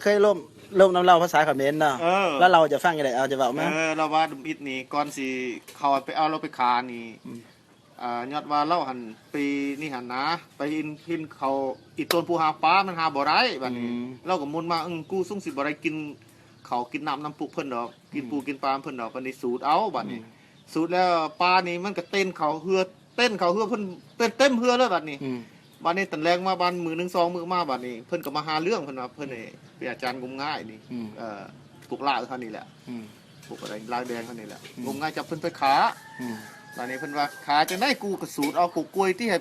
ເຄີຍລົມ ລົມນຳລາວພາສາຂະເໝນເນາະ. ເອີ ແລ້ວລາວຈະຟັງຈັ່ງໃດ? ເອົາ ຈະເວົ້າມາ. ເອີ ລາວວ່າດຳອິດນີ້ ກ່ອນຊິເຂົາໄປເອົາລາວໄປຂານີ້ ອືມ ອ່າ ຍ້ອນວ່າລາວຫັ້ນ ປີນີ້ຫັ້ນນະ ໄປເຫັນ ເຫັນເຂົາອີ່ຕົນຜູ້ຫາປາ ມັນຫາບໍ່ໄດ້ບາດນີ້. ອືມ ລາວກໍໝຸນມາ ອືມ ກູສົງຊິບໍ່ໄດ້ກິນເຂົ້າກິນນ້ຳນຳພວກເພິ່ນດອກ ກິນ ອືມ ປູກິນປາເພິ່ນດອກ. ບາດນີ້ສູດເອົາບາດນີ້ ອືມ ສູດແລ້ວປານີ້ມັນກໍເຕັ້ນເຂົ້າເຮືອ ເຕັ້ນເຂົ້າເຮືອເພິ່ນ ເຕັມ ເຕັມເຮືອເລີຍບາດນີ້. ອືມ ບາດນີ້ຕອນແລງມາ ບາດມື້ໜຶ່ງສອງມື້ມາ ບາດນີ້ເພິ່ນກໍມາຫາເລື່ອງ ເພິ່ນວ່າເພິ່ນໃຫ້ເປັນອາຈານງົມງາຍນີ້ ອືມ ເອີ ພວກລາວເຮົານີ້ແຫຼະ ອືມ ພວກລາວແດງເຮົານີ້ແຫຼະ ອືມ ງົມງາຍ ຈັບເພິ່ນໄປຂ້າ. ອືມ ບາດນີ້ເພິ່ນວ່າ ຂ້າຈັ່ງໃດ ກູກໍສູດເອົາກົກກ້ວຍທີ່ໃຫ້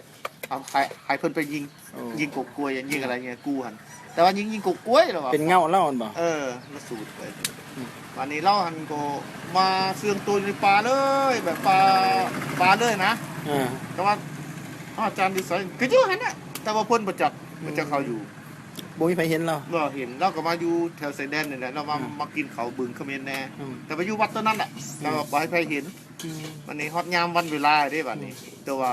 ເອົາ ໃຫ້ ໃຫ້ເພິ່ນໄປຍິງ ໂອ້ ຍິງກົກກ້ວຍ ຍິງອະໄລເງຍ ກູຫັ້ນ ແຕ່ວ່າຍິງ ຍິງກົກກ້ວຍລະວ່າ ເປັນເງົາລາວຫັ້ນບໍ່? ເອີ ລາວສູດໄປ. ອືມ ບາດນີ້ລາວຫັ້ນກໍມາເຊື່ອງໂຕຢູ່ໃນປ່າເລີຍ ແບບປ່າ ປ່າເລີຍນະ. ເອີ ແຕ່ວ່າອາຈານຢູ່ໃສ ກໍຢູ່ຫັ້ນນະ ແຕ່ວ່າເພິ່ນບໍ່ຈັກ ອືມ ບໍ່ຈັກເຮົາຢູ່ ບໍ່ມີໃຜເຫັນລາວ ບໍ່ເຫັນ. ລາວກໍມາຢູ່ແຖວຊາຍແດນນີ້ແຫຼະ ລາວມາ ອືມ ມາກິນເຂົ້າບຶງຂະເໝນແດ່ ອືມ ແຕ່ວ່າຢູ່ວັດຕົວນັ້ນແຫຼະ ອືມ ແຕ່ວ່າບໍ່ໃຫ້ໃຜເຫັນ. ອືມ ບາດນີ້ຮອດຍາມວັນເວລາເດ້ບາດນີ້ ອືມ ແຕ່ວ່າ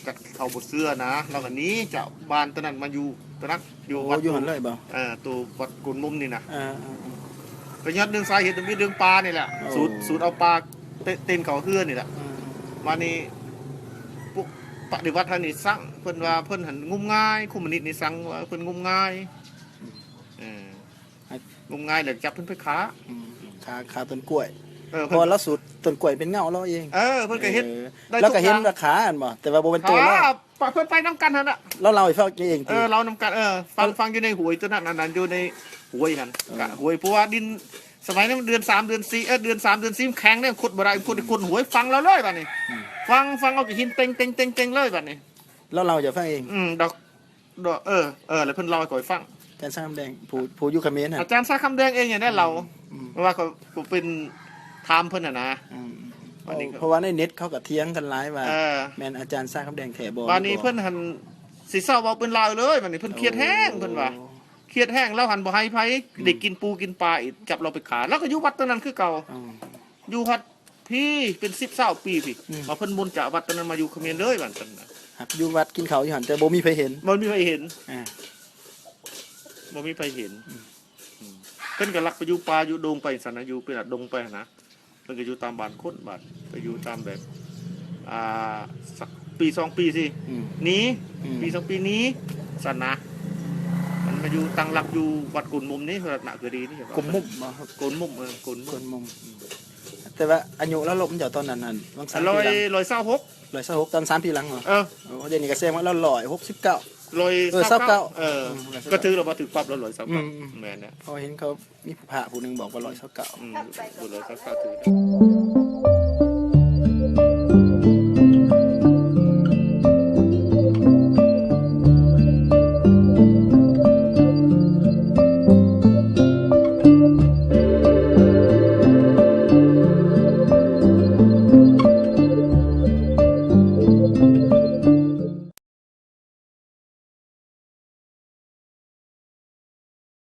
ຈັກເຂົາບໍ່ເຊື່ອນະ ລາວກໍໜີຈາກບ້ານຕົວນັ້ນມາຢູ່ຕົວນັ້ນ ຢູ່ ໂອ້ ວັດ ຢູ່ຫັ້ນເລີຍບໍ່? ເອີ ຕົວວັດໂກນມຸມນີ້ນະ. ເອີ ເອີ ເອີ ກໍຍ້ອນເລື່ອງສາເຫດ ມີເລື່ອງປ່ານີ້ແຫຼະ ໂອ້ ສູດ ສູດເອົາປ່າເຕ- ເຕັນເຂົ້າເຮືອນີ້ແຫຼະ. ເອີ ບາດນີ້ພວກປະຕິວັດຫັ້ນນີ້ຊັງ ເພິ່ນວ່າເພິ່ນຫັ້ນງົມງາຍ ຄອມມູນິດນີ້ຊັງວ່າເພິ່ນງົມງາຍ. ອືມ ເອີ ງົມງາຍແລ້ວຈັບເພິ່ນໄປຂ້າ. ອືມ ຂ້າ ຂ້າຕົ້ນກ້ວຍ ເອີ ເພິ່ນ ເພາະວ່າລາວສູດຕົ້ນກ້ວຍເປັນເງົາລາວເອງ. ເອີ ເພິ່ນກໍເຫັນ ເອີ ໄດ້ ລາວກໍເຫັນວ່າຂ້າຫັ້ນບໍ່ ແຕ່ວ່າບໍ່ແມ່ນໂຕລາວ ເພິ່ນໄປນຳກັນຫັ້ນນະ ລາວເລົ່າໃຫ້ຟັງເອງຕິ. ເອີ ເລົ່ານຳກັນ ເອີ ຟັງ ເອີ ຟັງຢູ່ໃນຫ້ວຍຕົວນັ້ນ ອັນນັ້ນຢູ່ໃນຫ້ວຍຫັ້ນ ເອີ ກະຫ້ວຍ ເພາະວ່າດິນສະໄໝນັ້ນເດືອນສາມເດືອນສີ່ ເອີ ເດືອນສາມເດືອນສີ່ມັນແຂງເດ້ ຂຸດບໍ່ໄດ້ ຂຸດ ອືມ ຂຸດຫ້ວຍ ຝັງລາວເລີຍບາດນີ້. ອືມ ຝັງ ຝັງເອົາກະຫີນເຕັງໆໆເລີຍບາດນີ້ ລາວເລົ່າໃຫ້ຟັງເອງ. ອືມ ດອກ ເອີ ເອີ ແລ້ວເພິ່ນເລົ່າໃຫ້ຂ້ອຍຟັງ ອາຈານຊາຄຳແດງ ຜູ້ ຜູ້ຢູ່ຂະເໝນຫັ້ນ ອາຈານຊາຄຳແດງເອງນີ້ແຫຼະເລົ່າ. ອືມ ເພາະວ່າເຂົາ ເຂົາເປັນ ຖາມເພິ່ນຫັ້ນນະ. ອືມ ເພາະວ່າໃນເນັດເຂົາກໍຖຽງກັນຫຼາຍວ່າ ເອີ ແມ່ນອາຈານຊາຄຳແດງແທ້ບໍ່. ບາດນີ້ເພິ່ນຫັ້ນຊິເຊົາເວົ້າເປັນລາວເລີຍ ບາດນີ້ເພິ່ນຄຽດແຮງ ໂອ້ ເພິ່ນວ່າຄຽດແຮງ ລາວຫັ້ນບໍ່ໃຫ້ໃຜ ອືມ ໄດ້ກິນປູກິນປາອີກ ຈັບລາວໄປຂ້າ ລາວກໍຢູ່ວັດຕົວນັ້ນຄືເກົ່າ. ອືມ ຢູ່ຮອດ ພີ້ ເປັນສິບຊາວປີພີ້ ອືມ ວ່າເພິ່ນໝຸນຈາກວັດຕົວນັ້ນມາຢູ່ຂະເໝນເລີຍ ວ່າຊັ້ນນະ. ຫາກຢູ່ວັດກິນເຂົ້າຢູ່ຫັ້ນ ແຕ່ບໍ່ມີໃຜເຫັນ ບໍ່ມີໃຜເຫັນ ອ່າ ບໍ່ມີໃຜເຫັນ. ອືມ ອືມ ເພິ່ນກໍລັກໄປຢູ່ປ່າຢູ່ດົງໄປຊັ້ນນະ ຢູ່ເປັນດອງໄປຫັ້ນນະ. ເພິ່ນກໍຢູ່ຕາມບ້ານຄົນ ບ້ານ ໄປຢູ່ຕາມແບບ ອ່າ ສັກປີສອງປີຊິ ອືມ ໜີ ອືມ ປີສອງປີໜີ ຊັ້ນນະ. ມັນມາຢູ່ຕັ້ງຫຼັກຢູ່ວັດໂກນມຸມນີ້ ລັດນະຄະດີນີ້ ໂກນມຸມບໍ່? ໂກນມຸມ ເອີ ໂກນມຸມ ໂກນມຸມ. ອືມ ແຕ່ວ່າອາຍຸລາວລົມເຈົ້າຕອນນັ້ນຫັ້ນ ຫວ່າງສາມປີຫຼັງ ຮ້ອຍຊາວຫົກ ຮ້ອຍຊາວຫົກ ຕອນສາມປີຫຼັງເນາະ. ເອີ ໂອ້ ດຽວນີ້ກໍແສດງວ່າລາວຮ້ອຍຫົກສິບເກົ້າ ເອີ ເກົ້າ ເອີ ກໍຖືກແລ້ວວ່າຖືກປັບແລ້ວ ຮ້ອຍຊາວເກົ້າ. ອືມ ອືມ ແມ່ນແລ້ວ ເພາະເຫັນເຂົາມີພະຜູ້ໜຶ່ງບອກວ່າຮ້ອຍຊາວເກົ້າ. ອືມ ບໍ່ ຮ້ອຍຊາວເກົ້າຖືກແລ້ວ.